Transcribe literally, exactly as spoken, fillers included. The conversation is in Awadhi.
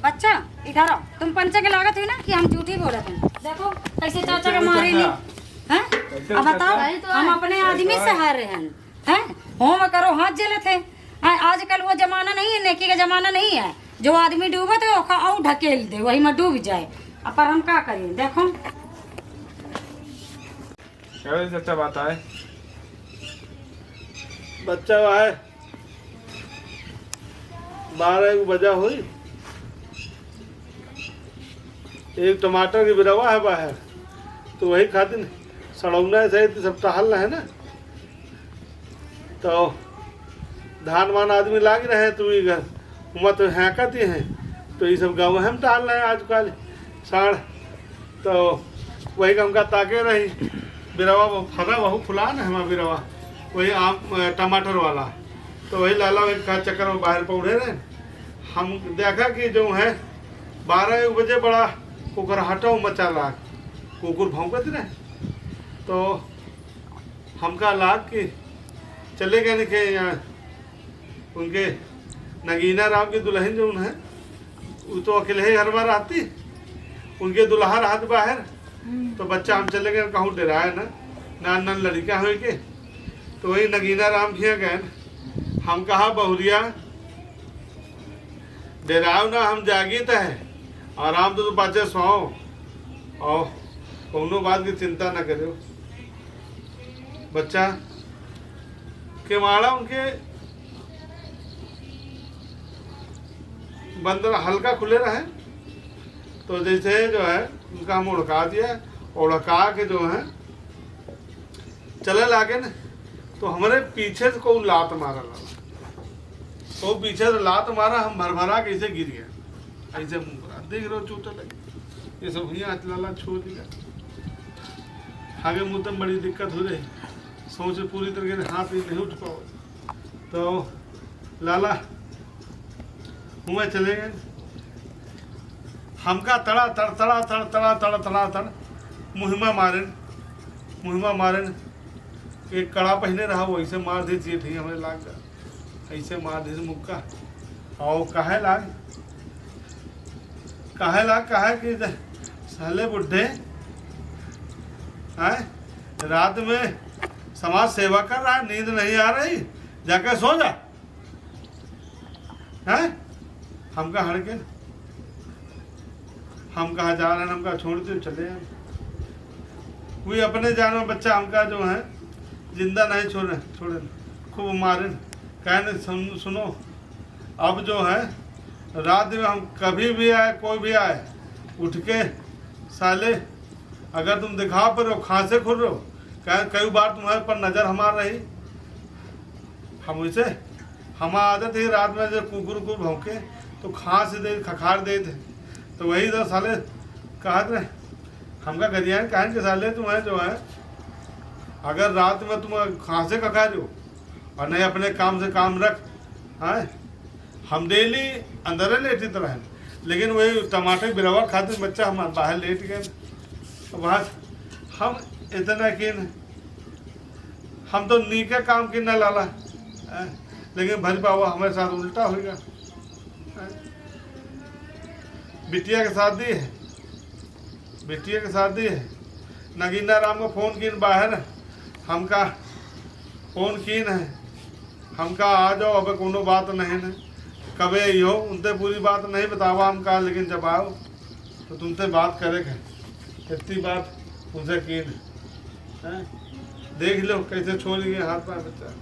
बच्चा, इधर आओ। तुम पंचे के लागत हुई ना कि हम झूठी बोलत हैं। देखो, कैसे चाचा के मारे ली। हैं? अब बताओ, हम अपने आदमी से हारे हैं। हैं? होम करो, हाथ जलत है। हैं? आजकल वो जमाना नहीं है, नेकी का जमाना नहीं है। जो आदमी डूबत है, ओका अउ ढकेल दे, वही में डूब जाए। अब पर हम का करें? देखो। क्या रे चाचा, बात आए? बच्चा आए, बारह एक बजा हुई, एक टमाटर की बिरवा है बाहर, तो वही खातिर सड़ौना है सही, तो सब टहल रहे ना, तो धान वान आदमी लाग रहे, तो ई घर उमा तो हैंकत ही हैं, तो ई सब गाँव हम टहल रहे आजकल साढ़, तो वही का हमका ताके रही, बिरवा वो फरा, वहू फुला न हमार बिरवा, वही आम, अ, टमाटर वाला। तो वही लाला वही का चक्कर में बाहर पौड़े रहे। हम देखा कि जो है बारह एक बजे बड़ा कुकरहाटा मचा लाग, कुकुर भौंकत रहे। तो हमका लाग कि चले गए के यहाँ उनके नगीना राम की दुल्हन जौन है, वो तो अकेले ही हर बार आती, उनके दुल्हा रहत बाहर, तो बच्चा हम चले गए, कहूँ डराए ना, नान नान लड़का होए के, तो वही नगीना राम खिया गए। हम कहा, "बहुरिया, डराओ ना, हम जागीत है, आराम तो, तो पाछे सोओ, और कौनो बात की चिंता ना करो।" बच्चा केवाड़ा उनके बंद रहा, हल्का खुले रहे, तो जैसे जो है उनका हम उड़का दिया, उड़का के जो है चले लागे न, तो हमरे पीछे से कोई लात मारा लाला, तो पीछे से लात मारा, हम भरभरा के ऐसे गिर गए, ऐसे मुंह पर देख रहे हो चोट लगे, ये सब हुई हाथ लाला छोड़ दिया। आगे मुँह तक बड़ी दिक्कत हो रही, सौंसे पूरी तरीके से हाथ भी नहीं उठ पाओ। तो लाला हुआ चले गए, हमका तड़ा तड़, तड़ा तड़, तड़ा तड़, तड़ा तड़ मुहिमा मारन, मुहिमा मारन। एक कड़ा पहने रहा, वैसे मार दे, जेठ ही हमें लाग गया, ऐसे मार दे मुक्का। और कहे लाग, कहे लाग, कहे कि "साले बुड्ढे, हैं, रात में समाज सेवा कर रहा है, नींद नहीं आ रही, जाके सो जा।" हैं? हमका हड़के, हम कहा जा रहे हैं, हमका छोड़ दे, चले आए। कोई अपने जान में बच्चा हमका जो है जिंदा नहीं छोड़े, छोड़े, खूब मारे, कहने सुन, सुनो, अब जो है रात में हम कभी भी आए, कोई भी आए, उठ के साले अगर तुम दिखा पर हो, खांसे खुर रहो, कहे कई बार तुम्हारे पर नजर हमार रही, हम उसे, हमार आदत है रात में जो कुकुर उकुर भौंके तो खांस दे, खखार दे थे, तो वही तो साले कहत रहे, हमका गरियान कहन के साले तुम्हें जो है अगर रात में तुम खांसे खखा रहे हो और नहीं अपने काम से काम रख, हैं? हम डेली अंदरे लेटित रहन, लेकिन वही टमाटर बिरवा खातिर बच्चा हमार बाहर लेट गए। अब आज हम इतना कि हम तो नीके काम की न लाला, हैं? लेकिन भर बाबा हमारे साथ उल्टा होइगा, हैं? बिटिया के शादी है, बिटिया के शादी है। नगीना राम को फोन कीन बाहर, हमका फोन कीन है, हमका आ जाओ, अबे कोनो बात नहीं न। कबे इहो उनते पूरी बात नहीं बतावा हमका, लेकिन जब आओ तो तुमसे बात करे के है। इतनी बात उनसे कीन है। हैं? देख लो कैसे छोड़ गए हाथ में बच्चा।